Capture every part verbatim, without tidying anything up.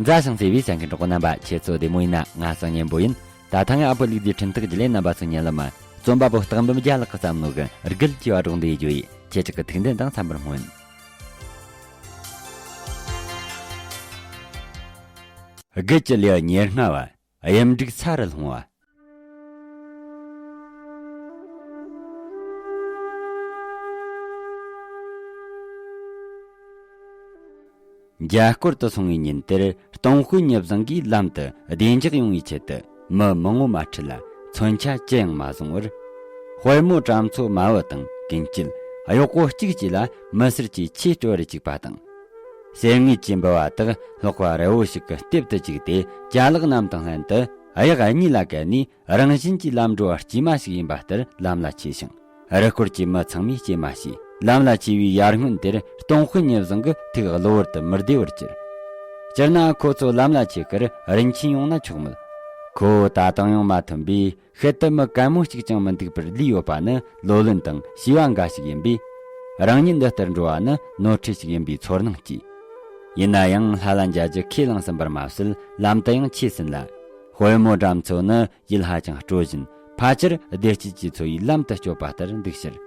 མཛའ་ཞིང་བརྩེ་བའི་གསན་མཁན་གྲོགས་པོ་རྣམ་པ། ཁྱེད་ཚོ་བདེ་མོ་ཡིན་ན། ང་སང་ཉན་པོ་ཡིན། ད་ཐེངས་ཨ་ཕོ་ལུག་རྫིའི་འཕྲིན་ཐག་བརྒྱུད་ལས་རྣམ་པ་ཚོ་ཉན་ལ་མ། རྩོམ་པ་པོ་སྟག་འབུམ་རྒྱལ་ལགས་ཀྱིས་བརྩམས་ནོ་གི་རྒུད་ཅེས་པ་སྒྲོག་འདི་ཡི་ཇོ་ཡིས། ཁྱེད་ཅག་གི་ཐུགས་འདུན་དང་འཚམ་པར་སྨོན། རྒུད་ཀྱི་ལེའུ་ཉེར་ལྔ་བ། གཡུ་འབྲུག་ས་རུ་ལྷུང་བ། འཇའ་སྐོར་དུ་སོང་བའི་ཉིན་དེར་སྟོང་དཔོན་ཉི་བཟང་གིས་ལམ་དུ་བདེ་འཇགས་ཡོང་བའི་ཆེད་དུ་མི་མང་བོ་མ་ཁྲིད་ལ། མཚོན་ཆ་ཅི་ཡང་མ་བཟུང་བར། དཔལ་མོ་གྲྭ་མཚོ་མ་བུ་དང་ཀུན་སྐྱིད། གཡོག་པོ་གཅིག་བཅས་ལ་མི་སེར་གྱིས་ཆེས་སྤྲོ་བར་བཅུག་པ་དང་། གསེར་དངུལ་གྱི་འབུལ་བ་དག་ལྷགས་པ་རི་བོ་ཞིག་གི་སྟེབས་དུ་བཅུག་སྟེ། ཅ་ལག་རྣམས་དང་ལྷན་དུ་གཡག་གཉིས་ལ་བཀལ་ནས། རང་བཞིན་གྱིས་ལམ་འགྲོ་བ་དཀྱུས་མ་ཞིག་ཡིན་པ་ལྟར་ལམ་ལ་ཆས་ཤིང་། རི་སྐོར་གྱི་མི་ཚང་མས་སྐྱེལ་མ་བྱས། ལམ་ལ་ཆས་པའི་ཡར་སྔོན་དེར་སྟོང་དཔོན་ཉི་བཟང་གི་ཐུགས་གློ་བུར་དུ་མི་བདེ་བར་གྱུར། སྤྱིར་ན་ཁོ་ཚོ་ལམ་ལ་ཆས་ཁར་རིན་ཆེན་ཡོང་ན་ཆོག་མོད། ཁོ་བོ་ད་དུང་ཡོང་མ་ཐོན་པས། ཤུལ་དུ་མི་གད་མོ་གཅིག་ཀྱང་མི་འདུག་པར་ལུས་ཡོད་པ་ནི་ལོ་ལོན་དང་བྱིས་པ་འགའ་ཞིག་ཡིན་པས། རང་ཉིད་འདི་ལྟར་འགྲོ་བ་ནི་ནོར་འཁྲུལ་ཞིག་ཡིན་པའི་ཚོར་སྣང་སྐྱེས། ཡིན་ན་ཡང་ལྷ་ལ་མཇལ་རྒྱུ་ཁས་བླངས་ཟིན་པར་མ་ཟད། ལམ་དུ་ཡང་ཆས་ཟིན་ལ། དཔལ་མོ་གྲྭ་མཚོ་ནི་ཡིད་ཧ་ཅང་སྤྲོ་བཞིན། ཕལ་ཆེར་བདེ་སྐྱིད་ཀྱི་འཚོ་བའི་ལམ་དུ་སྐྱོད་པ་ལྟར་འདུག་ཕྱིར།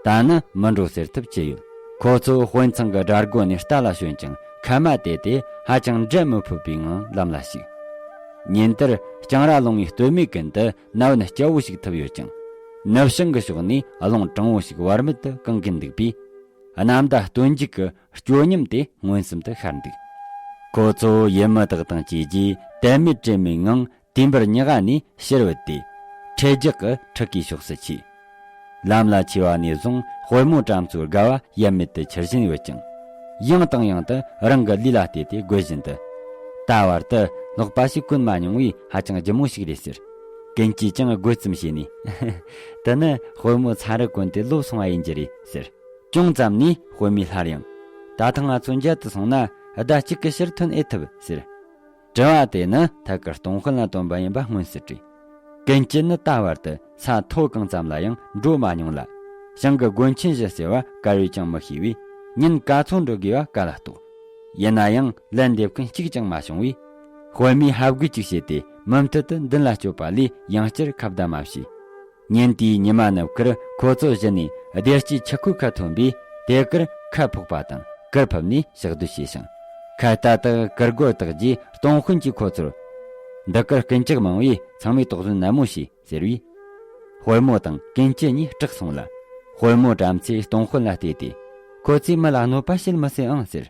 ད་ནི་མི་འགྲོ་ཟེར་ཐབས་ཅི་ཡོད། ཁོ་ཚོ་དཔོན་ཚང་གི་དགྲ་སྒོ་ནས་རྟ་ལ་ཞོན་ཀྱང་ཁ་མ་དེད་དེ་ཧ་ཅང་འབྲལ་མི་ཕོད་པའི་ངང་ལམ་ལ་ཞུགས། ཉིན་དེར་རྐྱང་ར་ལུང་བའི་སྟོད་སྨད་ཀུན་ཏུ་ན་བུན་སྐྱ་བོ་ཞིག་འཐིབས་ཡོད་ཀྱང་། ནུབ་བྱང་གི་ཕྱོགས་ནས་རླུང་གྲང་བོ་ཞིག་བར་མེད་དུ་གང་གིན་འདུག་པས། གནམ་ཟླ་སྟོན་མཇུག་གི་སྐྱོ་ཉམས་དེ་མངོན་སུམ་དུ་ཤར་འདུག། ཁོ་ཚོ་ཡུལ་མི་དག་དང་བཅས་རྗེས་དད་མོས་དྲན་མོས་ངང་དུས་འབུར་ཉི་ག་ནས་ཕྱིར་བུད་དེ། འཕྲེད་རྒྱག་གི་ཕྲུ་གུའི་ཕྱོགས་སུ་ཆས། ལམ་ལ་ཆས་པ་ནས་བཟུང་དཔལ་མོ་གྲྭ་མཚོའི་དགའ་བ་ཡལ་མེད་དུ་འཆར་བཞིན་ཡོད་ཀྱང་། ཡང་དང་ཡང་དུ་རང་གི་ལུས་ལ་བལྟས་ཏེ་དགོད་བཞིན་དུ། ད་བར་དུ་ལྷགས་པ་ཞིག་གོན་མ་མྱོང་བས་ཧ་ཅང་སྒྱུ་མོ་ཞིག་རེད་ཟེར། ཀུན་སྐྱིད་ཀྱང་དགོད་ཙམ་བྱས་ནས། དེ་ནི་དཔལ་མོ་ཚན་རིག་གོན་ཏེ་ལོབས་སོང་བ་ཡིན་རྒྱུ་རེད་ཟེར། ཅུང་ཙམ་ནས་དཔེ་མེད་སླར་ཡང་། ད་ཐེངས་ང་ཚོ་མཇལ་དུ་སོང་ན་ཟླ་གཅིག་གི་ཕྱིར་ཐོན་ཨེ་ཐུབ་ཟེར། དྲི་བ་དེ་ནི་ཐད་ཀར་སྟོང་དཔོན་ལ་བཏོན་པ་ཡིན་པ་མངོན་སུ་གྲོལ། ཀུན་སྐྱིད་ནི་ད་བར་དུ་ས་མཐོ་གང་ཙམ་ལ་ཡང་འགྲོ་མ་མྱོང་ལ། བྱང་གི་དགོན་ཆེན་བཞི་ཟེར་བ་ག་རེ་ཀྱང་མི་ཤེས་པས། ཉིན་ག་ཚོད་འགྲོ་དགོས་པ་ག་ལ་རྟོགས། ཡིན་ན་ཡང་ལན་འདེབས་མཁན་གཅིག་ཀྱང་མ་བྱུང་བས། དཔེ་མེད་ཧབ་དགོད་ཅིག་བྱས་ཏེ་མུ་མཐུད་དུ་མདུན་ལ་སྐྱོད་པ་ལས་ཡང་བསྐྱར་ཁ་བརྡ་མ་བྱས། ཉིན་དེའི་ཉི་མ་ནུབ་ཁར་ཁོ་ཚོ་གཞི་ནས་བདེ་སྐྱིད་ཆུ་ཁོལ་ཁ་ཐོན་པས། དེ་གར་ཁ་ཕོག་པ་དང་གུར་ཕུབ་ནས་ཕྱག་སྡོད་བྱས་ཤིང་། ཁ་ལྟ་དག་གུར་སྒོར་བཏགས་རྗེས་སྟོང་དཔོན་གྱིས་ཁོ་ཚོར། འདི་གར་རྐུན་ཇག་མང་བས་ཚང་མས་དོགས་ཟོན་ནན་མོ་བྱས་ཟེར་བས། དཔལ་མོ་དང་ཀུན་སྐྱིད་གཉིས་སྐྲག་སོང་ལ། དཔལ་མོ་བྲམ་ཟེས་སྟོང་དཔོན་ལ་བལྟས་ཏེ། ཁོ་ཚོས་མི་ལ་གནོད་པ་བྱེད་མི་སྲིད་ཨང་ཟེར།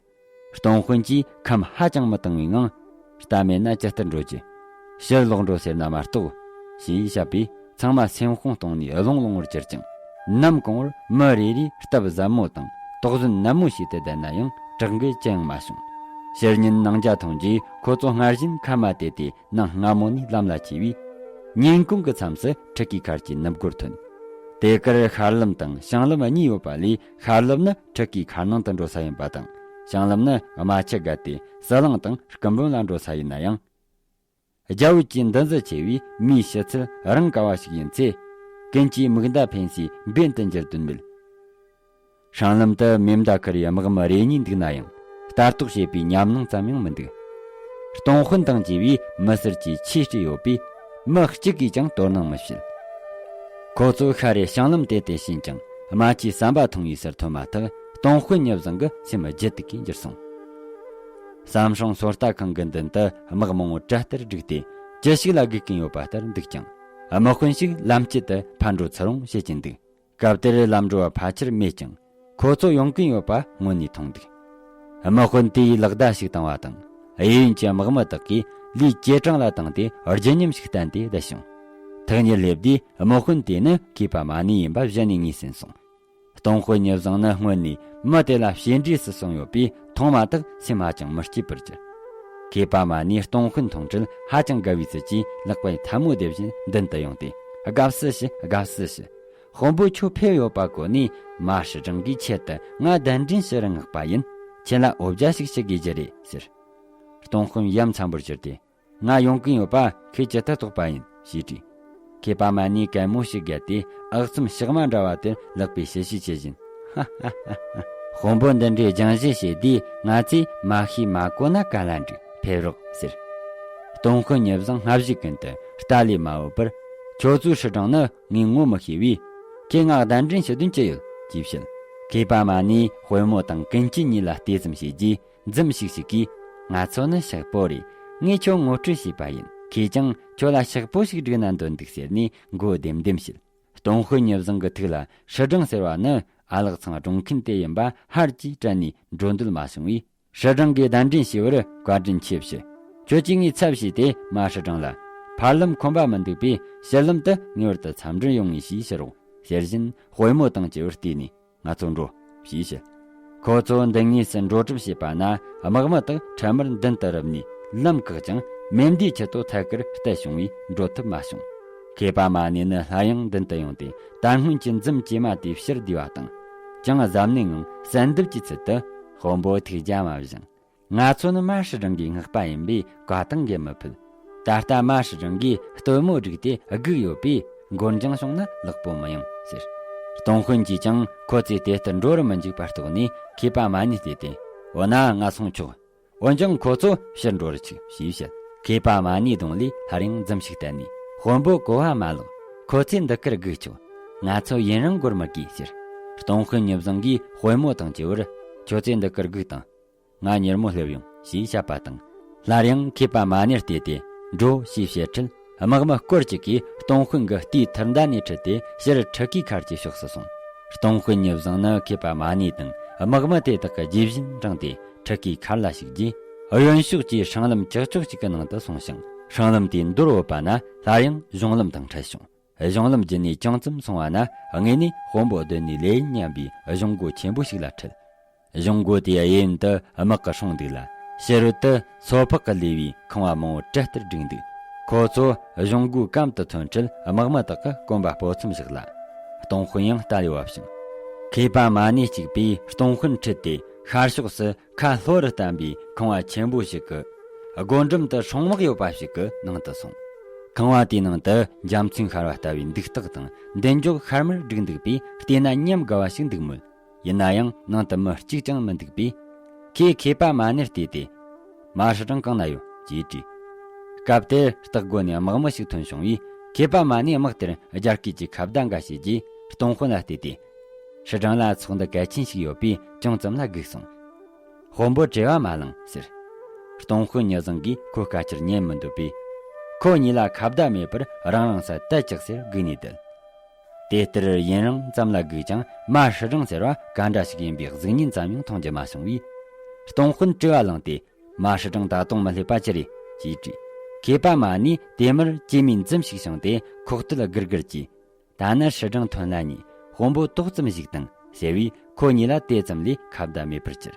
སྟོང་དཔོན་གྱིས་ཁམས་ཧ་ཅང་མི་དྭངས་པའི་ངང་། རྟ་མེད་ན་ཇི་ལྟར་འགྲོ་རྒྱུ། ཕྱིར་ལོག་འགྲོ་ཟེར་ན་མ་གཏོགས། ཞེས་བཤད་པས་ཚང་མ་སེམས་ཁོང་སྟོང་ནས་བློང་བློང་བར་གྱུར་ཅིང་། ནམ་གང་བོར་མི་རེ་རེའི་སྟབས་ཟབ་མོ་དང་དོགས་ཟོན་ནན་མོ་བྱས་ཏེ་བསྡད་ན་ཡང་སྐྲག་འགུལ་ཅི་ཡང་མ་བྱུང་། ཕྱིར་ཉིན་ནངས་ཇ་འཐུང་རྗེས་ཁོ་ཚོ་སྔར་བཞིན་ཁ་མ་དེད་དེ་ནངས་སྔ་མོ་ནས་ལམ་ལ་ཆས་པས། ཉིན་གུང་གི་མཚམས་སུ་ཕྲུ་གུའི་མཁར་གྱི་ནུབ་སྒོར་ཐོན། དེ་གར་ཤར་ལམ་དང་བྱང་ལམ་གཉིས་ཡོད་པ་ལས། ཤར་ལམ་ནི་ཕྲུ་གུའི་མཁར་ནང་དུ་འགྲོ་ས་ཡིན་པ་དང་། བྱང་ལམ་ནི་རྨ་ཆུ་བརྒལ་ཏེ་ཟི་ལིང་དང་སྐུ་འབུམ་ལ་འགྲོ་ས་ཡིན་ན་ཡང་། རྒྱ་བོད་ཀྱི་འདུ་འཛི་ཆེ་བས་མིའི་ཕྱི་ཚུལ་རང་ག་བ་ཞིག་ཡིན་ཚེ། ཀུན་གྱིས་མིག་མདའ་འཕེན་སའི་འབེན་དུ་འགྱུར་དོན་མེད། སྲང་ལམ་དུ་མེ་མདའ་ཁུར་བའི་དམག་མི་རེ་གཉིས་འདུག་ན་ཡང་ལྟ་རྟོག་བྱེད་པའི་ཉམས་སྣང་ཙམ་ཡང་མི་འདུག། སྟོང་དཔོན་དང་བཅས་པས་མི་སེར་གྱིས་ཆེས་དཀྲིས་ཡོད་པས། མི་གཅིག་གིས་ཀྱང་དོ་སྣང་མི་བྱེད། ཁོ་ཚོ་ཤར་རེ་བྱང་ལམ་དེད་དེ་ཕྱིན་ཀྱང་རྨ་ཆུའི་ཟམ་པ་འཐུང་བའི་སར་ཐོན་མ་ཐག་སྟོང་དཔོན་ཉི་བཟང་གི་སེམས་ལྗིད་ཏིག་གིས་འགྱུར་སོང་། ཟམ་སྲུང་སོ་ལྟ་ཁང་གི་མདུན་དུ་དམག་མང་བོ་གྲལ་ལྟར་བསྒྲིགས་ཏེ་ཅི་ཞིག་ལ་སྒུག་གིན་ཡོད་པ་ལྟར་འདུག་ཀྱང་། དམག་དཔོན་ཞིག་ལམ་དཀྱིལ་དུ་ཕར་འགྲོ་ཚུར་འོང་བྱེད་ཀྱིན་འདུག། སྐབས་དེར་ལམ་འགྲོ་བ་ཕལ་ཆེར་མེད་ཀྱང་། ཁོ་ཚོ་ཡོང་གིན་ཡོད་པ་སྔོན་ནས་མཐོང་འདུག། དམག་དཔོན་དེས་ལག་བརྡ་ཞིག་བཏང་བ་དང་། གཡས་གཡོན་གྱི་དམག་མི་དག་གིས་ལུས་ཇེ་དྲང་ལ་བཏང་སྟེ་བརྗིད་ཉམས་ཤིག་བསྟན་ཏེ་བསྡད་བྱུང་། ཐག་ཉེ་སླེབས་དུས་དམག་དཔོན་དེ་ནི་མཁས་པ་མ་ཎི་ཡིན་པ་གཞི་ནས་ངོས་ཟིན་སོང་། སྟོང་དཔོན་ཉི་བཟང་ནི་སྔོན་ནས་མི་དེ་ལ་བྱས་འབྲས་སུ་སོང་ཡོད་པས་མཐོང་མ་ཐག་སེམས་ཧ་ཅང་མི་སྐྱིད་པར་གྱུར། མཁས་པ་མ་ཎིས་སྟོང་དཔོན་མཐོང་འཕྲལ་ཧ་ཅང་དགའ་བའི་ཚུལ་གྱིས་ལག་པའི་ཐལ་མོ་སྡེབ་བཞིན་མདུན་དུ་ཡོང་སྟེ། དགའ་བསུ་ཞུ། དགའ་བསུ་ཞུ། དཔོན་པོ་ཁྱོད་ཕེབས་ཡོད་པ་གོ་ནས་མ་ཧྲི་ཀྲང་གིས་ཆེད་དུ་ང་གདན་འདྲེན་ཞུ་རུ་མངགས་པ་ཡིན། ཁྱེད་ལ་འོ་བརྒྱལ་ཞིག་ཞུ་དགོས་རྒྱུ་རེད་ཟེར། སྟོང་དཔོན་ཡ་མཚན་པོར་གྱུར་ཏེ། ང་ཡོང་གིན་ཡོད་པ་ཁྱེད་ཇི་ལྟར་རྟོགས་པ་ཡིན་ཞེས་དྲིས། མཁས་པ་མ་ཎིས་གད་མོ་ཞིག་བརྒྱབ་སྟེ་ཨག་ཚོམ་ཞག་མ་འདྲ་བ་དེར་ལག་པས་ཞི་ཞི་བྱེད་བཞིན། ཧ་ཧ་ཧ་ཧ། དཔོན་པོ་འདི་འདྲའི་སྦྱང་བཞེས་བྱེད་དུས་ང་ཚོས་མ་ཤེས་མ་གོ་ན་ག་ལ་འགྲིག། ཕེབས་རོགས་ ཟེར། སྟོང་དཔོན་ཉི་བཟང་སྔ་གཞུག་ཀུན་ཏུ་ལྟ་ལས་མ་བུད་པར། ཁྱོད་ཚོའི་སྲིད་གྲངས་ནི་ངས་ངོ་མི་ཤེས་པས། ཁྱེད་ང་གདན་འདྲེན་ཞུ་དོན་ཅི་ཡོད་ཅེས་བཤད། མཁས་པ་མ་ཎིས་དཔོན་མོ་དང་ཀུན་སྐྱེས་གཉིས་ལ་བལྟས་ཙམ་བྱས་རྗེས། འཛུམ་ཤིག་ཤིག་གིས། ང་ཚོ་ནི་ཤག་པོ་རེད། ངས་ཁྱོད་ངོ་སྤྲོད་བྱས་པ་ཡིན། ཁྱེད་ཀྱང་ཁྱོད་ལ་ཤག་པོ་ཞིག་སྒྲིག་ན་འདོད་འདུག་ཟེར་ནས་མགོ་ལྡེམ་ལྡེམ་བྱེད། སྟོང་དཔོན་ཉི་བཟང་གི་ཐུགས་ལ་སྲིད་གྲངས་ཟེར་བ་ནི་ཨ་ལགས་ཚང་སྒྲུང་མཁན་དེ་ཡིན་པ་ཧར་གྱིས་དྲན་ནས་འགྲོ་འདོད་མ་བྱུང་བས། སྲིད་གྲངས་ཀྱི་གདན་འདྲེན་ཞུས་པར་བཀའ་དྲིན་ཆེ་ཞུ། ཁྱོད་ཀྱིས་ངའི་ཚབ་བྱས་ཏེ་མ་སྲིད་གྲངས་ལ། ཕར་ལམ་ཁོམ་པ་མི་འདུག་པས་ཕྱིར་ལམ་དུ་ངེས་པར་དུ་འཚམས་འདྲིར་ཡོང་ངེས་ཞེས་ཕྱིར་རོགས་ཟེར་བཞིན་དཔོན་མོ་དང་བཅས་པར་བལྟས་ནས། ང་ཚོ་འགྲོ། ཞེས་བཤད། ཁོ་ཚོ་མདུན་ངོས་སུ་འགྲོ་གྲབས་བྱས་པ་ན། དམག་མི་དག་འཕྲལ་མར་མདུན་དུ་རུབ་ནས་ལམ་བཀག་ཀྱང་། མེ་མདའི་ཆུ་ཏོ་ཐད་ཀར་གཏད་བྱུང་བས་འགྲོ་ཐུབ་མ་བྱུང་། མཁས་པ་མ་ཎི་ནི་སླར་ཡང་མདུན་དུ་ཡོང་སྟེ། དར་སྔོན་གྱི་འཛུམ་ཇེ་མ་དེ་ཕྱིར་བསྡུས་པ་དང་། ཅུང་གཟབ་ནན་ངང་གསལ་འདེབས་ཀྱི་ཚུལ་དུ། དཔོན་པོ་ཐུགས་རྒྱལ་མ་བཞེངས། ང་ཚོ་ནི་མ་སྲིད་གྲངས་ཀྱི་སྔགས་པ་ཡིན་པས་བཀའ་དང་འགལ་མི་ཕོད། ད་ལྟ་མ་སྲིད་གྲངས་ཀྱིས་སྟོན་མོ་བསྒྲིགས་ཏེ་སྒུག་ཡོད་པས། མགོར་འགྱངས་བྱུང་ན་ལེགས་པོ་མི་ཡོང་ཟེར། སྟོང་དཔོན་གྱིས་ཀྱང་ཁོ་ཚོས་དེ་ལྟར་འགྲོ་རུ་མི་འཇུག་པར་རྟོགས་ནས། མཁས་པ་མ་ཎིས་བལྟས་ཏེ། འོ་ན་ང་སོང་ཆོག་འོན་ཀྱང་ཁོ་ཚོ་ཕྱིར་འགྲོ་རུ་ཆུག་ཞེས་བཤད། མཁས་པ་མ་ཎིའི་གདོང་ལས་སླར་ཡང་འཛུམ་ཞིག་བསྟན་ནས། དཔོན་པོ་གོ་བ་མ་ལོག་ཁོ་ཚོས་འདི་ཀར་སྒུག་ཆོག་ང་ཚོ་ཡུན་རིང་འགོར་མི་དགོས་ཟེར། སྟོང་དཔོན་ཉི་བཟང་གིས་དཔོན་མོ་དང་བཅས་པར། ཁྱོད་ཚོས་འདི་ཀར་སྒུག་དང་། ང་མྱུར་མོ་སླེབས་ཡོང་ཞེས་བཤད་པ་དང་། སླར་ཡང་མཁས་པ་མ་ཎིར་བལྟས་ཏེ། འགྲོ་ཞེས་བཤད་འཕྲལ། དམག་མི་སྐོར་གཅིག་གིས་སྟོང་དཔོན་གྱི་རྟའི་ཐུར་མདའ་ནས་ཁྲིད་དེ་ཕྱིར་ཁྲི་ཀའི་མཁར་གྱི་ཕྱོགས་སུ་སོང་། སྟོང་དཔོན་ཉི་བཟང་ནི་མཁས་པ་མ་ཎི་དང་དམག་མི་དེ་དག་གི་རྗེས་བཞིན་འབྲངས་ཏེ་ཁྲི་ཀའི་མཁར་ལ་ཞུགས་རྗེས། གཡོན་ཕྱོགས་ཀྱི་སྲང་ལམ་ཀྱག་ཀྱོག་ཅིག་གི་ནང་དུ་སོང་ཞིང་། སྲང་ལམ་དེའི་མདོར་བུད་པ་ན་སླར་ཡང་གཞུང་ལམ་དང་འཕྲད་བྱུང་། གཞུང་ལམ་བརྒྱུད་ནས་ཅུང་ཙམ་སོང་བ་ན། དངོས་གནས་དཔོན་པོ་སྡོད་ནས་ལས་ཡིན་སྙམ་པའི་གཞུང་སྒོ་ཆེན་པོ་ཞིག་ལ་འཕྲད། གཞུང་སྒོ་དེའི་གཡས་གཡོན་དུ་དམག་གི་སྲུང་འདུག་ལ། ཕྱི་རོལ་དུ་སོ་ཕག་གི་ལུས་པའི་ཁང་བ་མང་པོ་གྲལ་ལྟར་བསྒྲིགས་འདུག་ཁོ་ཚོ་གཞུང་སྒོའི་གམ་དུ་ཐོན་འཕྲལ། དམག་མི་དག་གིས་གོམ་པ་སྤོ་མཚམས་བཞག་ལ། སྟོང་དཔོན་ཡང་ལྟ་ལས་བབས་ཤིང་། མཁས་པ་མ་ཎི་གཅིག་པས་སྟོང་དཔོན་ཁྲིད་དེ་ཤར་ཕྱོགས་སུ། ཁ་ལྷོ་རུ་བསྟན་པའི་ཁང་བ་ཆེན་པོ་ཞིག་གི་སྒོ་འགྲམ་དུ་སྲུང་དམག་ཡོད་པ་ཞིག་གི་ནང་དུ་སོང་། ཁང་བ་དེའི་ནང་དུ་འཇའ་ཚོན་ཤར་བ་ལྟ་བུའི་འདུག་སྟེགས་དང་མདུན་ཅོག་ཤར་མར་བསྒྲིགས་འདུག་པས། བལྟས་ན་ཉམས་དགའ་བ་ཞིག་འདུག་མོད། ཡིན་ན་ཡང་ནང་དུ་མི་གཅིག་ཀྱང་མི་འདུག་པས། ཁོས་མཁས་པ་མ་ཎིར་བལྟས་ཏེ། མ་སྲིད་གྲངས་གང་ན་ཡོད་ཅེས་དྲིས། སྐབས་དེར་སྟེགས་སྒོ་ནས་དམག་མི་ཞིག་ཐོན་བྱུང་བས། མཁས་པ་མ་ཎིས་དམག་དེར་རྒྱ་སྐད་ཀྱི་ཁ་བརྡ་འགའ་བྱས་རྗེས། སྟོང་དཔོན་ལ་བལྟས་ཏེ། སྲིད་གྲངས་ལ་ཚོགས་འདུ་གལ་ཆེན་ཞིག་ཡོད་པས་ཅུང་ཙམ་ལ་སྒུག་སོང་། དཔོན་པོར་བྲེལ་བ་མ་ལངས་ཟེར། སྟོང་དཔོན་ཉི་བཟང་གིས་ཁོའི་སྐད་ཆར་ཉན་མི་འདོད་པས། ཁོ་གཉིས་ལ་ཁ་བརྡ་མེད་པར་རང་རང་སར་དལ་ཅིག་ཟེར་སྒུག་ནས་བསྡད། དེ་ལྟར་ཡུན་རིང་ཙམ་ལ་སྒུག་ཀྱང་མ་སྲིད་གྲངས་ཟེར་བ་ག་འདྲ་ཞིག་ཡིན་པའི་གཟུགས་བརྙན་ཙམ་ཡང་མཐོང་རྒྱུ་མ་བྱུང་བས། སྟོང་དཔོན་བྲེལ་བ་ལངས་ཏེ། མ་སྲིད་གྲངས་ད་དུང་མི་སླེབས་པ་ཅི་རེད་ཅེས་དྲིས། མཁས་པ་མ་ཎིས་དེ་མུར་ལྕེ་མའི་འཛུམ་ཞིག་བྱུང་སྟེ་ཁོག་ཏུ་སྒུར་སྒུར་གྱིས། ད་ནི་སྲིད་གྲངས་ཐོན་ལ་ཉེ། དཔོན་པོ་ཏོག་ཙམ་བཞུགས་དང་ཟེར་བས། ཁོ་གཉིས་ལ་དེ་ཙམ་ལས་ཁ་བརྡ་མེད་པར་གྱུར།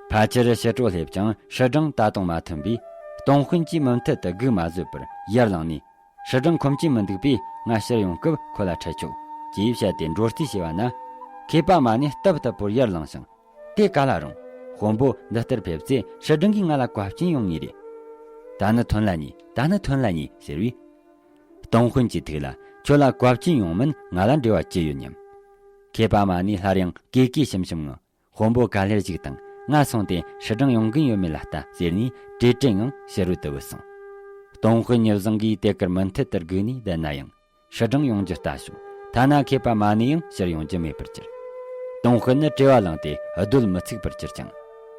ཕལ་ཆེར་ཕྱི་དྲོ་སླེབས་ཀྱང་སྲིད་གྲངས་ད་དུང་མ་ཐོན་པས། སྟོང་དཔོན་གྱིས་མུ་མཐུད་དུ་སྒུག་མ་བཟོད་པར་ཡར་ལངས་ནས། སྲིད་གྲངས་ཁོམ་གྱིན་མི་འདུག་པས་ང་ཕྱིར་ཡོང་སྐབས་ཁོ་ལ་འཕྲད་ཆོག་ཅེས་བཤད་དེ་འགྲོ་རྩིས་བྱས་པ་ན། མཁས་པ་མ་ཎི་སྟབས་སྟབས་པོར་ཡར་ལངས་ཤིང་། དེ་ག་ལ་རུང་། དཔོན་པོ་འདི་ལྟར་ཕེབས་ཚེ་སྲིད་གྲངས་ཀྱིས་ང་ལ་བཀའ་བཀྱོན་ཡོང་ངེས་རེད། ད་ནི་ཐོན་ལ་ཉེ། ད་ནི་ཐོན་ལ་ཉེ་ཟེར་བས། སྟོང་དཔོན་གྱི་ཐུགས་ལ། ཁྱོད་ལ་བཀའ་བཀྱོན་ཡོང་མིན་ང་ལ་འབྲེལ་བ་ཅི་ཡོད་སྙམ། མཁས་པ་མ་ཎི་སླར་ཡང་ཀེ་ཀེ་ཞིམ་ཞིམ་ངང་། དཔོན་པོ་ག་ལེར་ཞིག་དང་ང་སོང་སྟེ་སྲིད་གྲངས་ཡོང་གིན་ཡོད་མེད་ལ་ལྟ་ཟེར་ནས་བྲེལ་བྲེལ་ངང་ཕྱི་རོལ་དུ་བུད་སོང་། སྟོང་དཔོན་ཉི་བཟང་གིས་དེ་ཀར་མུ་མཐུད་དུ་སྒུག་ནས་བསྡད་ན་ཡང་། སྲིད་གྲངས་ཡོང་རྒྱུ་ལྟ་བྱུང་། ཐ་ན་མཁས་པ་མ་ཎི་ཡང་ཕྱིར་ཡོང་རྒྱུ་མེད་པར་གྱུར། སྟོང་དཔོན་ནི་བྲེལ་བ་ལངས་ཏེ་སྡོད་མི་ཚུགས་པར་གྱུར་ཀྱང་།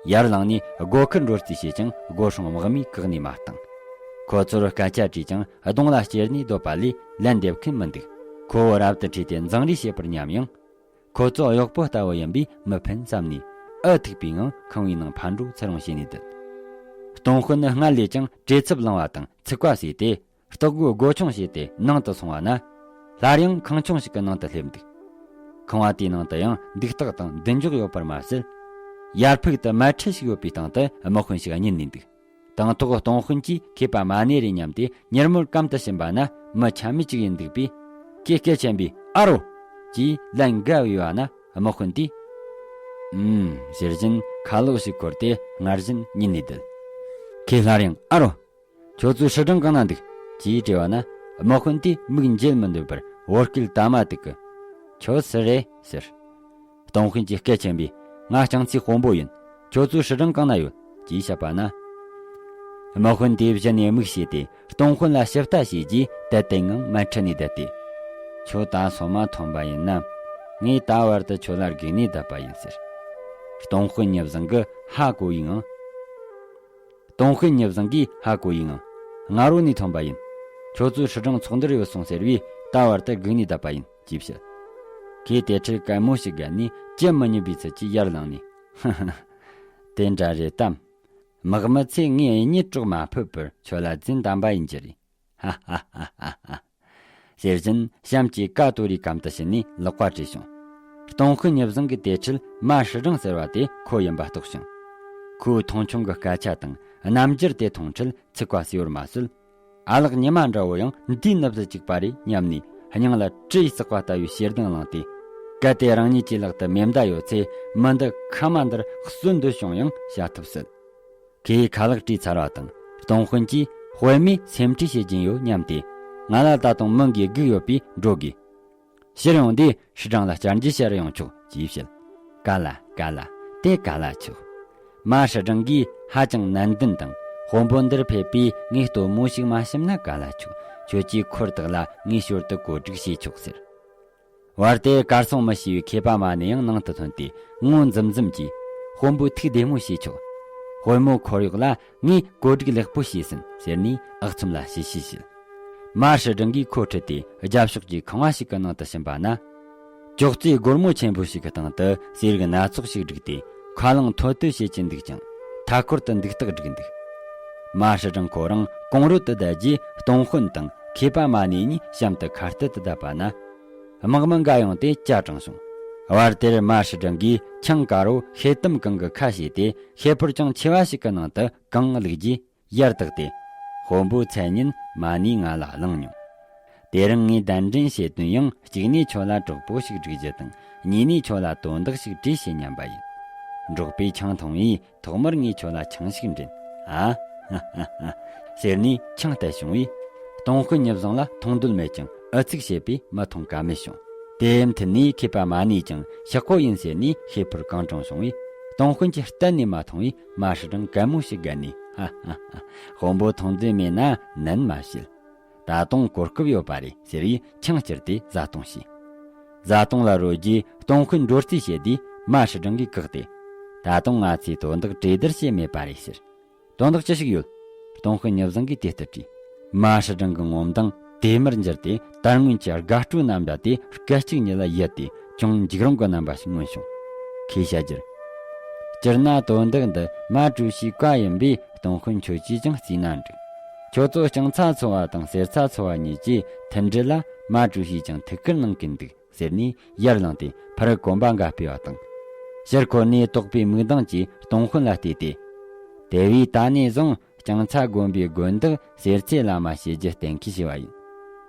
ཡར་ལངས་ནས་སྒོ་ཁར་འགྲོ་རྩིས་བྱས་ཀྱང་སྒོ་སྲུང་དམག་མིས་བཀག་ནས་མ་བཏང་། ཁོ་ཚོར་སྐད་ཆ་དྲིས་ཀྱང་གདོང་ལ་ཅེར་ནས་སྡོད་པ་ལས་ལན་འདེབས་མཁན་མི་འདུག་ཁོ་བོ་རབ་ཏུ་ཁྲོས་ཏེ་འཛིང་རེས་བྱེད་པར་སྙམ་ཡང་། ཁོ་ཚོ་གཡོག་པོ་ལྟ་བུ་ཡིན་པས་མི་ཕན་བསམ་ནས། ཨུ་ཐུག་པའི་ངང་ཁང་བའི་ནང་ཕར་འགྲོ་ཚུར་འོང་བྱས་ནས་བསྡད། སྟོང་དཔོན་ནི་སྔར་ལས་ཀྱང་བྲེལ་འཚུབ་ལངས་པ་དང་ཚིག་པ་ཟོས་ཏེ། སྟེགས་སྒོའི་སྒོ་ཆུང་ཕྱེས་ཏེ་ནང་དུ་སོང་བ་ན། སླར་ཡང་ཁང་ཆུང་ཞིག་གི་ནང་དུ་སླེབས་འདུག་ཁང་བ་དེའི་ནང་དུ་ཡང་འདུག་སྟེགས་དང་མདུན་ཅོག་ཡོད་པར་མ་ཟད། ཡར་ཕུག་ཏུ་མལ་ཁྲི་ཞིག་ཡོད་པའི་སྟེང་དུ་དམག་དཔོན་ཞིག་གཉིད་ནས་འདུག་དང་ཐོག་སྟོང་དཔོན་གྱིས་མཁས་པ་མ་ཎི་རེད་སྙམ་སྟེ་མྱུར་མོར་གམ་དུ་ཕྱིན་པ་ན། མི་ཆ་མེད་ཅིག་ཡིན་འདུག་པས། ཁོས་སྐད་ཆེན་པོས་ཨ་རོ། ཅེས་ལན་འགའ་བོས་པ་ན་དམག་དཔོན་དེས། ཨུམ། ཟེར་བཞིན་ཁ་ལོག་ཞིག་འཁོར་ཏེ་སྔར་བཞིན་ཉིད་ནས་བསྡད། ཁོས་སླར་ཡང་ཨ་རོ། ཁྱོད་ཚོའི་སྲིད་གྲངས་གང་ན་འདུག་ཅེས་དྲིས་པ་ན། དམག་དཔོན་དེས་མིག་འབྱེད་མི་འདོད་པར་བོད་སྐད་དག་མ་ཐུག་གི། ཁྱོད་སུ་རེད་ཟེར། སྟོང་དཔོན་གྱིས་སྐད་ཆེན་པོས། ང་རྐྱང་ཚའི་དཔོན་པོ་ཡིན། ཁྱོད་ཚོའི་སྲིད་གྲངས་གང་ན་ཡོད་ཅེས་བཤད་པ་ན། དམག་དཔོན་དེ་གཞི་ནས་དམིགས་བྱས་ཏེ། སྟོང་དཔོན་ལ་ཞིབ་ལྟ་བྱས་རྗེས། དད་དེ་ངང་མལ་ཁྲི་ནས་བསྡད་དེ། ཁྱོད་ད་སོ་མ་ཐོན་པ་ཡིན་ན། ངས་ད་བར་དུ་ཁྱོད་ལ་སྒུག་ནས་བསྡད་པ་ཡིན་ཟེར། སྟོང་དཔོན་ཉི་བཟང་གིས་ཧ་གོ་ཡི་ངང་། སྟོང་དཔོན་ཉི་བཟང་གིས་ཧ་གོ་ཡི་ངང་། སྔ་རོལ་ནས་ཐོན་པ་ཡིན། ཁྱོད་ཚོའི་སྲིད་གྲངས་ཚོགས་འདུར་ཡོད་སོང་ཟེར་བས། ད་བར་དུ་སྒུག་ནས་བསྡད་པ་ཡིན། ཅེས་བཤད། ཁོས་དེ་འཕྲལ་གད་མོ་ཞིག་བགད་ནས། ཅི་མི་སྙམ་པའི་ཚུལ་གྱིས་ཡར་ལངས་ནས། ཧ་ཧ། དེ་འདྲ་རེད་དམ། དམག་མི་ཚོས་ངའི་གཉེན་གྲོགས་མ་ཕོད་པར་ཁྱོད་ལ་རྫུན་གཏམ་པ་ཡིན་གྱི་རེད། ཧ་ཧ་ཧ་ཧ་ཧ། ཟེར་བཞིན་གཤམ་གྱི་ཀ་ཏོ་རིའི་གམ་དུ་ཕྱིན་ནས་ལག་པ་བྲིས་བྱུང་། སྟོང་དཔོན་ཉི་བཟང་གིས་དེ་འཕྲལ་མ་ཧྲི་ཀྲང་ཟེར་བ་དེ་ཁོ་ཡིན་པ་རྟོགས་ཤིང་། ཁོའི་མཐོང་ཆུང་གི་སྐད་ཆ་དང་རྣམ་འགྱུར་དེ་མཐོང་འཕྲལ་འཚིག་པ་ཟེར་བར་མ་ཟད། ཨ་ལགས། ཉི་མ་འདྲ་བོ་ཡང་འདིའི་ནུབ་ཏུ་བཅུག་པ་རེད་སྙམ་ནས། སྙིང་ལ་གྲི་ཡིས་བསྲེགས་པ་ལྟ་བུའི་ཞེ་སྡང་ལངས་ཏེ། གལ་ཏེ་རང་ཉིད་ཀྱི་ལག་ཏུ་མེ་མདའ་ཡོད་ཚེ། མི་འདི་ཁ་མ་འདིར་གསོད་འདོད་བྱུང་ཡང་བྱ་ཐབས་སྲིད། ཁོས་ཁ་ལག་བྲིས་ཚར་བ་དང་། སྟོང་དཔོན་གྱིས་དཔེ་མེད་སེམས་ཁྲལ་བྱེད་ཀྱིན་ཡོད་སྙམ་སྟེ། ང་ལ་ད་དུང་མི་འགའི་སྒུག་ཡོད་པས་འགྲོ་དགོས། ཕྱིར་ཡོང་དུས་ཧྲི་ཀྲང་ལ་བཅར་འདྲི་བྱེད་རུ་ཡོང་ཆོག་ཅེས་བཤད། ག་ལ་ག་ལ། དེ་ག་ལ་ཆོག། མ་ཧྲི་ཀྲང་གིས་ཧ་ཅང་ནན་ཏན་དང་། དཔོན་པོ་འདིར་ཕེབས་པས་ངས་ལྟད་མོ་ཞིག་མ་བྱིན་ན་ག་ལ་ཆོག། ཁྱོད་ཀྱིས་འཁོར་དག་ལ་ངས་ཞོར་དུ་བཀོད་སྒྲིག་བྱས་ཆོག་ཟེར། བར་དེར་གར་སོང་མི་ཤེས་པའི་མཁས་པ་མ་ནི་ཡང་ནང་དུ་ཐོན་ཏེ། ངོ་འཛུམ་འཛུམ་གྱིས། དཔོན་པོ་ཐུགས་བདེ་མོ་བྱས་ཆོག། དཔོན་མོ་འཁོར་གཡོག་ལ་ངས་བཀོད་སྒྲིག་ལེགས་པོ་བྱས་ཟིན་ཟེར་ནས་ཨག་ཚོམ་ལ་ཞི་ཞི་བྱས། མ་ཧྲི་ཀྲང་གིས་ཁོ་ཁྲིད་དེ་རྒྱབ་ཕྱོགས་ཀྱི་ཁང་བ་ཞིག་གི་ནང་དུ་ཕྱིན་པ་ན། ཅོག་ཙེ་སྒོར་མོ་ཆེན་པོ་ཞིག་གི་སྟེང་དུ་ཟས་རིགས་སྣ་ཚོགས་ཤིག་བསྒྲིགས་ཏེ། ཁ་རླངས་ཐོལ་ཐོལ་བྱེད་ཀྱིན་འདུག་ཅིང་། མཐའ་འཁོར་དུ་འདུག་སྟེགས་བསྒྲིགས་འདུག། མ་ཧྲི་ཀྲང་ཁོ་རང་གོང་རོལ་དུ་བསྡད་རྗེས། སྟོང་དཔོན་དང་མཁས་པ་མ་ནི་གཉིས་གཤམ་དུ་ཁ་གཏད་དུ་བསྡད་པ་ན། དམག་མི་འགའ་ཡོང་སྟེ་ཇ་དྲངས་བྱུང་། བར་དེར་མ་ཧྲི་ཀྲང་གིས་ཆང་དཀར་བོ་ཤེལ་དམ་གང་གི་ཁ་ཕྱེས་ཏེ། ཤེལ་ཕོར་ཅུང་ཆེ་བ་ཞིག་གི་ནང་དུ་གང་བླུགས་རྗེས། ཡར་བཏེགས་ཏེ། དཔོན་པོ་མཚན་ཉིད་མ་ནི་ང་ལ་གླེང་མྱོང་། དེ་རིང་ངས་གདན་འདྲེན་བྱེད་དོན་ཡང་། གཅིག་ནས་ཁྱོད་ལ་གྲོགས་པོ་ཞིག་སྒྲིག་རྒྱུ་དང་། གཉིས་ནས་ཁྱོད་ལ་དོན་དག་ཞིག་དྲིས་ཞེས་སྙམ་པ་ཡིན། འབྲོག་པས་ཆང་འཐུང་བས། ཐོག་མར་ངས་ཁྱོད་ལ་ཆང་ཞིག་འདྲེན། ཨ་ཧ་ཧ་ཧ། ཟེར་ནས་ཆང་གཏད་བྱུང་བས། སྟོང་དཔོན་ཉི་བཟང་ལ་མཐོང་འདོད་མེད་ཀྱང་ཨུ་ཚུགས་བྱས་པས་མི་འཐུང་ཀ་མེད་བྱུང་། དེའི་མཐུད་ནས་མཁས་པ་མ་ནས་ཀྱང་ཤག་པོ་ཡིན་ཟེར་ནས་ཤེལ་ཕོར་གང་དྲངས་བྱུང་བས། སྟོང་དཔོན་གྱིས་གཏན་ནས་མ་འཐུང་བས། མ་ཧྲི་ཀྲང་གད་མོ་ཞིག་བགད་ནས། ཧ་ཧ་ཧ། དཔོན་པོ་འཐུང་འདོད་མེད་ན་ནན་མ་བྱེད། ད་དུང་གོ་སྐབས་ཡོད་པ་རེད་ཟེར་བས་ཆང་བསྐྱུར་ཏེ་བཟའ་བཏུང་བྱས། བཟའ་བཏུང་ལ་རོལ་རྗེས་སྟོང་དཔོན་འགྲོ་རྩིས་བྱེད་དུས། མ་ཧྲི་ཀྲང་གིས་བཀག་སྟེ། ད་དུང་ང་ཚོས་དོན་དག་གྲོས་བསྡུར་བྱས་མེད་པ་རེད་ཟེར། དོན་དག་ཅི་ཞིག་ཡོད། སྟོང་དཔོན་ཉི་བཟང་གིས་དེ་ལྟར་དྲིས། མ་ཧྲི་ཀྲང་གི་ངོ་མདངས་དེ་མུར་འགྱུར་ཏེ། དར་སྔོན་གྱི་དགའ་སྤྲོའི་རྣམ་པ་དེ་སྐད་ཅིག་ཉིད་ལ་ཡལ་ཏེ། ཅུང་འཇིགས་རུང་གི་རྣམ་པ་ཞིག་མངོན་བྱུང་། ཁོས་བཤད་རྒྱུར། སྤྱིར་ན་དོན་དག་འདི་མ་ཀྲུའུ་ཞིའི་བཀའ་ཡིན་པས། སྟོང་དཔོན་ཁྱོད་ཀྱིས་ཀྱང་རྩིས་ན་འགྲིག། ཁྱོད་ཚོ་རྐྱང་ཚ་ཚོ་བ་དང་གསེར་ཚ་ཚོ་བ་གཉིས་ཀྱིས་མཐུན་སྒྲིལ་ལ་མ་ཀྲུའུ་ཞིས་ཀྱང་ཐུགས་ཁུར་གནང་གིན་འདུག་ཟེར་ནས་ཡར་ལངས་ཏེ་ཕར་གོན་པ་འགའ་སྤོས་པ་དང་། ཕྱིར་འཁོར་ནས་དོགས་པའི་མིག་མདངས་ཀྱིས་སྟོང་དཔོན་ལ་བལྟས་ཏེ། དེ་བས་ད་ནས་བཟུང་རྐྱང་ཚ་དགོན་པའི་དགོན་བདག་གསེར་ཚའི་བླ་མ་བྱེད་རྒྱུ་གཏན་འཁེལ་བྱས་པ་ཡིན།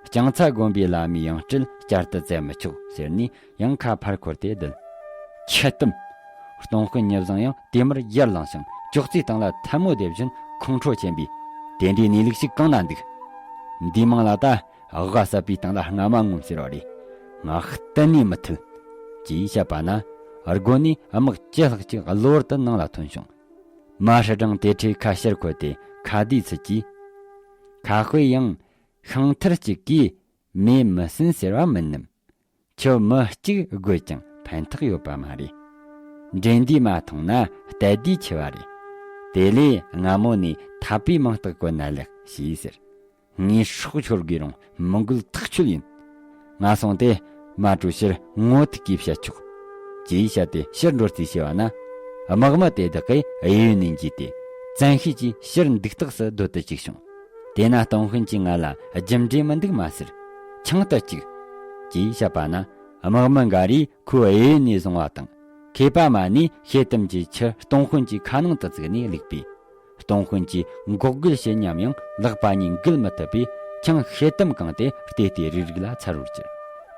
རྐྱང་ཚ་དགོན་པའི་བླ་མའི་ཡང་སྤྲུལ་བསྐྱར་དུ་བཙལ་མི་ཆོག་ཟེར་ནས། ཡང་ཁ་ཕར་འཁོར་ཏེ་བསྡད། ཁྱི་ལྟུམ། སྟོང་དཔོན་ཉི་བཟང་ཡང་དེ་མུར་ཡར་ལངས་ཤིང་ཅོག་ཙེའི་སྟེང་ལ་ཐལ་མོ་རྡེབ་བཞིན་ཁོང་ཁྲོ་ཆེན་པོས། དེ་འདྲའི་གནས་ལུགས་ཤིག་གང་ན་འདུག། འདིའི་མིང་ལ་ད་དབུ་ཟད་པའི་སྟེང་ལ་རྔ་མ་ངོམ་ཟེར་བ་རེད། ང་གཏན་ནས་མི་ཐུལ། ཅེས་བཤད་པ་ན། སྒོ་ནས་དམག་ཇེ་ལྷག་ཅིག་གློ་བུར་དུ་ནང་ལ་ཐོན་བྱུང་། མ་ཧྲི་ཀྲང་དེ་འཕྲོས་ཁ་ཕྱིར་འཁོར་ཏེ་ཁ་བརྡའི་ཚུལ་གྱིས། ཁ་དཔེ་ཡང་ཤིང་ཐུར་གཅིག་གིས་མེ་མི་ཟིན་ཟེར་བ་མིན་ནམ། ཁྱོད་མི་གཅིག་རྒོལ་ཀྱང་ཕན་ཐོགས་ཡོད་པ་མ་རེད། འགྲན་ཟླས་མ་ཐོངས་ན་རྟ་ཟླས་འཆི་བ་རེད། དེ་ལས་སྔ་མོ་ནས་འཐབ་པའི་མིང་རྟགས་བཀོད་ན་ལེགས་ཞེས་ཟེར། ངའི་སྲོག་ཤོར་དགོས་རུང་མི་འགུལ་ཐག་ཆོད་ཡིན། ང་སོང་སྟེ་མ་ཀྲུའུ་ཕྱིར་ངོ་ཐུག་གིས་བཤད་ཆོག། ཅེས་བཤད་དེ་ཕྱིར་འགྲོ་རྩིས་བྱས་པ་ན། དམག་མི་དེ་དག་གིས་གཡས་གཡོན་ནས་འགྱེལ་ཏེ། བཙན་ཤེད་ཀྱིས་ཕྱིར་འདུག་སྟེགས་སུ་སྡོད་དུ་བཅུག་བྱུང་། དེས་ན་སྟོང་དཔོན་གྱིས་ང་ལ་རྒྱུ་འབྲས་མི་འདུག་མ་ཟེར། ཆང་དུ་བཅུག། ཅེས་བཤད་པ་ན། དམག་མི་འགའ་རེས་ཁོའི་གཡས་གཡོན་ནས་བཟུང་བ་དང་། མཁས་པ་མ་ནས་ཤེལ་དམ་གྱི་ཁྱི་སྟོང་དཔོན་གྱི་ཁ་ནང་དུ་བཙུགས་ནས་བླུགས་པས། སྟོང་དཔོན་གྱིས་འགོག་རྒོལ་བྱེད་སྙམ་ཡང་ལག་པ་གཉིས་འགུལ་མི་ཐུབ་པས། ཆང་ཤེལ་དམ་གང་སྟེ་བལྟས་ཏེ་རིག་རིག་ལ་འཚར་བར་གྱུར།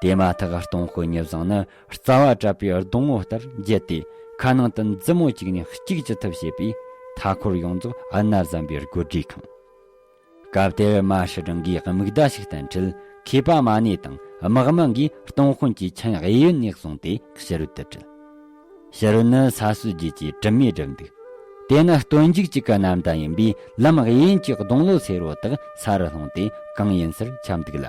དེ་མ་ཐག་སྟོང་དཔོན་ཉི་བཟང་ནི་རྩ་བ་བྲལ་བའི་སྡོང་བོ་ལྟར་འགྱེལ་ཏེ། ཁ་ནང་དུ་མཛུབ་མོ་གཅིག་ནས་གཅིག་ཅི་ཐུབ་བྱེད་པས། མཐའ་འཁོར་ཡོངས་རྫོགས་གནར་ཟིན་པའི་དགོད་སྒྲའི་ཁང་། སྐབས་དེར་མ་ཧྲི་ཀྲང་གིས་མིག་བརྡ་ཞིག་བསྟན་འཕྲལ། མཁས་པ་མ་ནས་དང་དམག་མི་འགས་སྟོང་དཔོན་གྱི་ཆང་གཡས་གཡོན་ནས་བཟུང་སྟེ་ཕྱི་རོལ་དུ་བྲིལ། ཕྱི་རོལ་ནི་ས་སྲོད་རྒྱུད་ཀྱི་དྲི་མས་བསྒྲིབས་འདུག། དེ་ནི་སྟོན་མཇུག་གཅིག་གི་རྣམ་ཐར་ཡིན་པས། ལམ་གཡས་གཡོན་གྱི་སྡོང་ལོ་སེར་བོ་དག་ས་རུ་ལྷུང་སྟེ་གངས་ཡིན་སར་ཁྱབ་འདུག་ལ།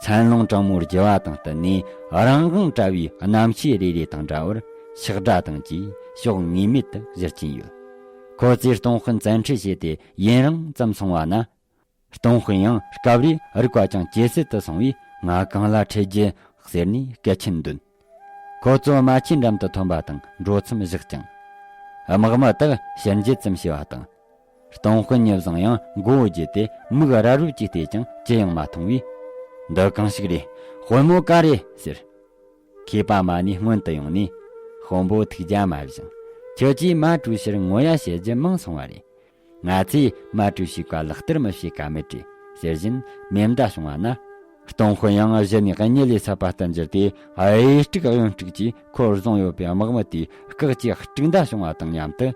མཚན་ལུང་དྲང་མོའི་རྒྱུ་བ་དང་བསྟུན་ནས་རང་དབང་བཀྲ་བའི་རྣམ་ཤེས་རེ་རེ་དང་འདྲ་བར་ཕྱག་སྒྲ་དང་བཅས་ཕྱོགས་ངེས་མེད་དུ་གཞིར་ཕྱིན་ཡོད། ཁོ་ཚོས་སྟོང་དཔོན་བཙན་ཁྲིད་བྱས་ཏེ་ཡུན་རིང་ཙམ་སོང་བ་ན། སྟོང་དཔོན་ཡང་སྐབས་རེ་རིག་པ་ཅུང་ཇེ་གསལ་དུ་སོང་བས། ང་གང་ལ་འཕྲད་རྒྱུ་ཟེར་ནས་སྐད་ཆེན་འདོན། ཁོ་ཚོ་རྨ་ཆུའི་འགྲམ་དུ་ཐོན་པ་དང་འགྲོ་མཚམས་བཞག་ཅིང་། དམག་མི་དག་ཕྱིར་འགྱེད་ཙམ་བྱས་པ་དང་། སྟོང་དཔོན་ཉི་བཟང་ཡང་མགོ་བོ་དགྱེ་སྟེ་མིག་རབ་རིབ་ཀྱིས་བལྟས་ཀྱང་ཅི་ཡང་མ་མཐོང་བས། འདི་གང་ཞིག་རེད། དཔོན་མོ་ག་རེ་ཟེར། མཁས་པ་མ་ཎི་སྔོན་དུ་ཡོང་ནས། དཔོན་པོ་ཐུགས་རྒྱལ་མ་བཞེངས། ཁྱོད་ཀྱིས་རྨ་གྲོ་ཕྱུར་ངོ་ཡ་བྱེད་རྒྱུ་མང་སོང་བ་རེད། ང་ཚོས་རྨ་གྲོ་ཕྱུར་ཀ་ལག་བསྟར་མི་བྱེད་ཀ་མེད་དྲི་ཟེར་བཞིན་མེ་མདའ་བྱུང་བ་ན། སྟོང་དཔོན་ཡང་གཞི་ནས་གཉིད་ལས་སད་པ་ལྟར་འགྱུར་ཏེ། གཡས་དཀྲུག་གཡོན་དཀྲུག་གིས་ཁོར་བཟུང་ཡོད་པའི་དམག་མི་དེས་སྐག་ཅིག་དཀྲུག་མདའ་བྱུང་བ་དང་མཉམ་དུ།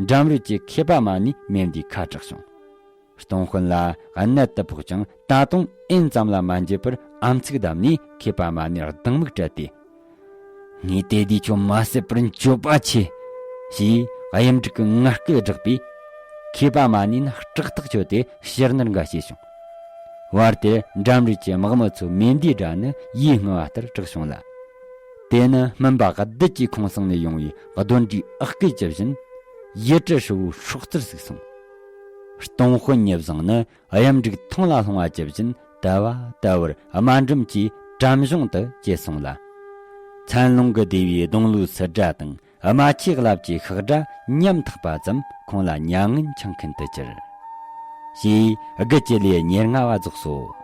འགྲམ་རུས་ཀྱི་མཁས་པ་མ་ཎིའི་མེ་མདའི་ཁ་གྲགས་བྱུང་། སྟོང་དཔོན་ལ་གནད་དུ་ཕོག་ཀྱང་ད་དུང་ཨེན་ཙམ་ལ་མ་འགྱུར་བར་ཨམ་ཚིག་བསྡམས་ནས་མཁས་པ་མ་ཎིར་སྡང་མིག་བགྲད་དེ། ངས་དེ་དུས་ཁྱོད་མ་བསད་པར་འགྱོད་པ་ཆེ། ཞེས་གཡུ་འབྲུག་གི་ངར་སྐད་བསྒྲགས་པས། མཁས་པ་མ་ཎི་ནི་སྐྲག་ཐག་ཆོད་དེ་ཕྱིར་ནུར་འགའ་བྱས་བྱུང་། བར་དེར་འགྲམ་རུས་ཀྱི་དམག་མི་ཚོའི་མེ་མདའི་སྒྲ་ནི་ཡིད་མངར་བ་ལྟར་གྲགས་བྱུང་ལ། དེ་ནི་སྨིན་པ་བདུད་ཀྱི་ཁོང་གསེང་ནས་ཡོང་བའི་གདོན་འདྲེའི་ཨག་སྐད་ཇི་བཞིན། ཡུལ་གྲུ་ཧྲིལ་བོའི་སྲོག་རྩར་ཟུག་སོང་། སྟོང་དཔོན་ཉི་བཟང་ནི་གཡུ་འབྲུག་ཐང་ལ་ལྷུང་བ་ཇི་བཞིན་དལ་བ་དལ་བུར་དམའ་འབྲིམ་གྱིས་བྲམ་གཞུང་དུ་བཅད་སོང་ལ། མཚན་ལུང་གི་སྡེ་བའི་སྡོང་ལོའི་སིལ་སྒྲ་དང་རྨ་ཆུའི་རླབས་ཀྱི་ཤག་སྒྲ་ཉམ་ཐག་པ་ཙམ་ཁོང་ལ་མྱ་ངན་འཆང་མཁན་དུ་གྱུར། ཞེས་དགུ་བཅུ་ལས་ཉེར་ལྔ་བ་རྫོགས་སོ།